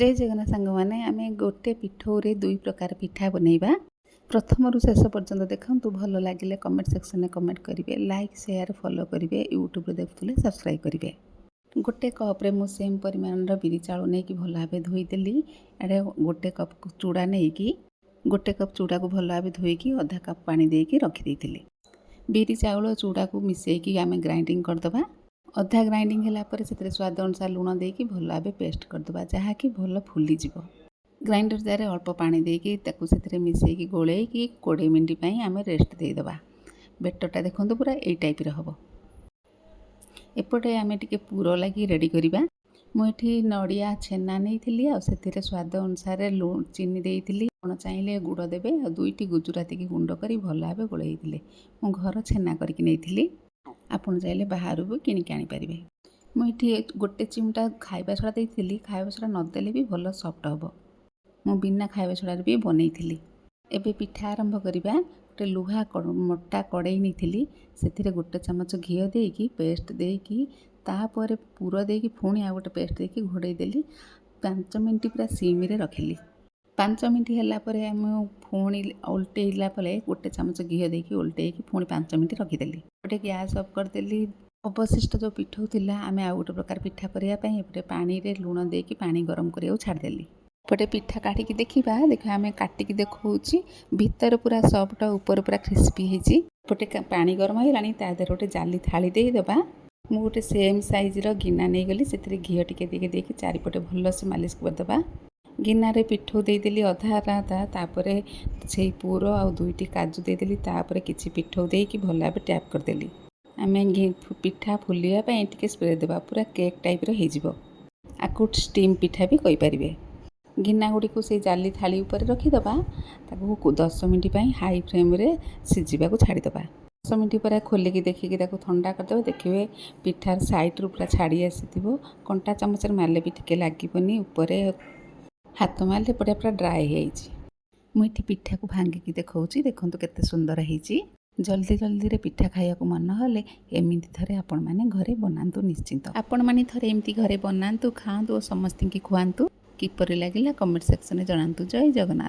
ଜୟ ଜଗନ୍ନାଥ ସାଙ୍ଗମାନେ। ଆମେ ଗୋଟେ ପିଠଉରେ ଦୁଇ ପ୍ରକାର ପିଠା ବନେଇବା। ପ୍ରଥମରୁ ଶେଷ ପର୍ଯ୍ୟନ୍ତ ଦେଖନ୍ତୁ। ଭଲ ଲାଗିଲେ କମେଣ୍ଟ ସେକ୍ସନରେ କମେଣ୍ଟ କରିବେ, ଲାଇକ୍, ସେୟାର, ଫଲୋ କରିବେ। ୟୁଟ୍ୟୁବରେ ଦେଖୁଥିଲେ ସବସ୍କ୍ରାଇବ୍ କରିବେ। ଗୋଟେ କପ୍ରେ ମୁଁ ସେମ୍ ପରିମାଣର ବିରି ଚାଉଳ ନେଇକି ଭଲ ଭାବେ ଧୋଇଦେଲି। ଏଡ଼େ ଗୋଟେ କପ୍ ଚୁଡ଼ା ନେଇକି, ଗୋଟେ କପ୍ ଚୁଡ଼ାକୁ ଭଲ ଭାବେ ଧୋଇକି ଅଧା କପ୍ ପାଣି ଦେଇକି ରଖିଦେଇଥିଲି। ବିରି ଚାଉଳ ଚୁଡ଼ାକୁ ମିଶାଇକି ଆମେ ଗ୍ରାଇଣ୍ଡିଙ୍ଗ କରିଦେବା। ଅଧା ଗ୍ରାଇଣ୍ଡିଙ୍ଗ ହେଲା ପରେ ସେଥିରେ ସ୍ୱାଦ ଅନୁସାରେ ଲୁଣ ଦେଇକି ଭଲ ଭାବେ ପେଷ୍ଟ କରିଦେବା, ଯାହାକି ଭଲ ଫୁଲିଯିବ। ଗ୍ରାଇଣ୍ଡର ଜାରରେ ଅଳ୍ପ ପାଣି ଦେଇକି ତାକୁ ସେଥିରେ ମିଶାଇକି ଗୋଳେଇକି 20 ମିନିଟ୍ ପାଇଁ ଆମେ ରେଷ୍ଟ ଦେଇଦେବା। ବେଟରଟା ଦେଖନ୍ତୁ, ପୁରା ଏଇ ଟାଇପ୍ର ହେବ। ଏପଟେ ଆମେ ଟିକେ ପୁର ଲାଗି ରେଡ଼ି କରିବା। ମୁଁ ଏଠି ନଡ଼ିଆ ଛେନା ନେଇଥିଲି ଆଉ ସେଥିରେ ସ୍ୱାଦ ଅନୁସାରେ ଚିନି ଦେଇଥିଲି। ଆପଣ ଚାହିଁଲେ ଗୁଡ଼ ଦେବେ। ଆଉ ଦୁଇଟି ଗୁଜୁରାତିକି ଗୁଣ୍ଡ କରି ଭଲ ଭାବେ ଗୋଳେଇଥିଲେ। ମୁଁ ଘର ଛେନା କରିକି ନେଇଥିଲି, ଆପଣ ଚାହିଁଲେ ବାହାରୁ ବି କିଣିକି ଆଣିପାରିବେ। ମୁଁ ଏଠି ଗୋଟେ ଚିମୁଟା ଖାଇବା ସୋଡ଼ା ଦେଇଥିଲି। ଖାଇବା ସୋଡ଼ା ନଦେଲେ ବି ଭଲ ସଫ୍ଟ ହେବ। ମୁଁ ବିନା ଖାଇବା ସୋଡ଼ାରେ ବି ବନେଇଥିଲି। ଏବେ ପିଠା ଆରମ୍ଭ କରିବା। ଗୋଟେ ଲୁହା ମୋଟା କଡ଼େଇ ନେଇଥିଲି। ସେଥିରେ ଗୋଟେ ଚାମଚ ଘିଅ ଦେଇକି, ପେଷ୍ଟ ଦେଇକି, ତାପରେ ପୁର ଦେଇକି, ପୁଣି ଆଉ ଗୋଟେ ପେଷ୍ଟ ଦେଇକି ଘୋଡ଼େଇ ଦେଲି। 5 ମିନିଟ୍ ପୁରା ସିମିରେ ରଖିଲି। 5 ମିନିଟ୍ ହେଲା ପରେ ଆମେ ପୁଣି ଓଲଟେଇଲା ପରେ ଗୋଟେ ଚାମଚ ଘିଅ ଦେଇକି ଓଲଟେଇକି ପୁଣି 5 ମିନିଟ୍ ରଖିଦେଲି। ଗୋଟେ ଗ୍ୟାସ୍ ଅଫ୍ କରିଦେଲି। ଅବଶିଷ୍ଟ ଯେଉଁ ପିଠଉ ଥିଲା, ଆମେ ଆଉ ଗୋଟେ ପ୍ରକାର ପିଠା କରିବା ପାଇଁ ଏପଟେ ପାଣିରେ ଲୁଣ ଦେଇକି ପାଣି ଗରମ କରିବାକୁ ଛାଡ଼ିଦେଲି। ଏପଟେ ପିଠା କାଢ଼ିକି ଦେଖିବା। ଦେଖିବା, ଆମେ କାଟିକି ଦେଖାଉଛି। ଭିତରେ ପୁରା ସଫ୍ଟ, ଉପରେ ପୁରା କ୍ରିସ୍ପି ହେଇଛି। ଏପଟେ ପାଣି ଗରମ ହେଇଗଲାଣି। ତା ଦେହରେ ଗୋଟେ ଜାଲି ଥାଳି ଦେଇଦେବା। ମୁଁ ଗୋଟେ ସେମ୍ ସାଇଜ୍ର ଗିନା ନେଇଗଲି। ସେଥିରେ ଘିଅ ଟିକେ ଦେଇକି ଦେଇକି ଚାରିପଟେ ଭଲସେ ମାଲିସ କରିଦେବା। ଗିନାରେ ପିଠଉ ଦେଇଦେଲି ଅଧା ଅଧା, ତାପରେ ସେଇ ପୁର ଆଉ ଦୁଇଟି କାଜୁ ଦେଇଦେଲି, ତାପରେ କିଛି ପିଠଉ ଦେଇକି ଭଲ ଭାବେ ଟ୍ୟାପ୍ କରିଦେଲି। ଆମେ ପିଠା ଫୁଲିବା ପାଇଁ ଟିକେ ସ୍ପ୍ରେ ଦେବା। ପୁରା କେକ୍ ଟାଇପ୍ର ହେଇଯିବ। ଆକୁ ଷ୍ଟିମ୍ ପିଠା ବି କହିପାରିବେ। ଗିନା ଗୁଡ଼ିକୁ ସେଇ ଜାଲି ଥାଳି ଉପରେ ରଖିଦେବା। ତାକୁ 10 ମିନିଟ୍ ପାଇଁ ହାଇ ଫ୍ଲେମ୍ରେ ସିଝିବାକୁ ଛାଡ଼ିଦେବା। 10 ମିନିଟ୍ ପରେ ଖୋଲିକି ଦେଖିକି ତାକୁ ଥଣ୍ଡା କରିଦେବେ। ଦେଖିବେ, ପିଠାର ସାଇଡ଼ରୁ ପୁରା ଛାଡ଼ି ଆସିଥିବ। କଣ୍ଟା ଚାମଚରେ ମାରିଲେ ବି ଟିକେ ଲାଗିବନି। ଉପରେ ହାତ ମାରିଲେ ଏପଟେ ପୁରା ଡ୍ରାଏ ହେଇଯାଇଛି। ମୁଁ ଏଠି ପିଠାକୁ ଭାଙ୍ଗିକି ଦେଖାଉଛି। ଦେଖନ୍ତୁ, କେତେ ସୁନ୍ଦର ହେଇଛି। ଜଲ୍ଦି ଜଲ୍ଦିରେ ପିଠା ଖାଇବାକୁ ମନ ହେଲେ ଏମିତି ଥରେ ଆପଣମାନେ ଘରେ ବନାନ୍ତୁ ନିଶ୍ଚିନ୍ତ। ଆପଣମାନେ ଥରେ ଏମିତି ଘରେ ବନାନ୍ତୁ, ଖାଆନ୍ତୁ ଓ ସମସ୍ତଙ୍କୁ ଖୁଆନ୍ତୁ। କିପରି ଲାଗିଲା, କମେଣ୍ଟ ସେକ୍ସନରେ ଜଣାନ୍ତୁ। ଜୟ ଜଗନ୍ନାଥ।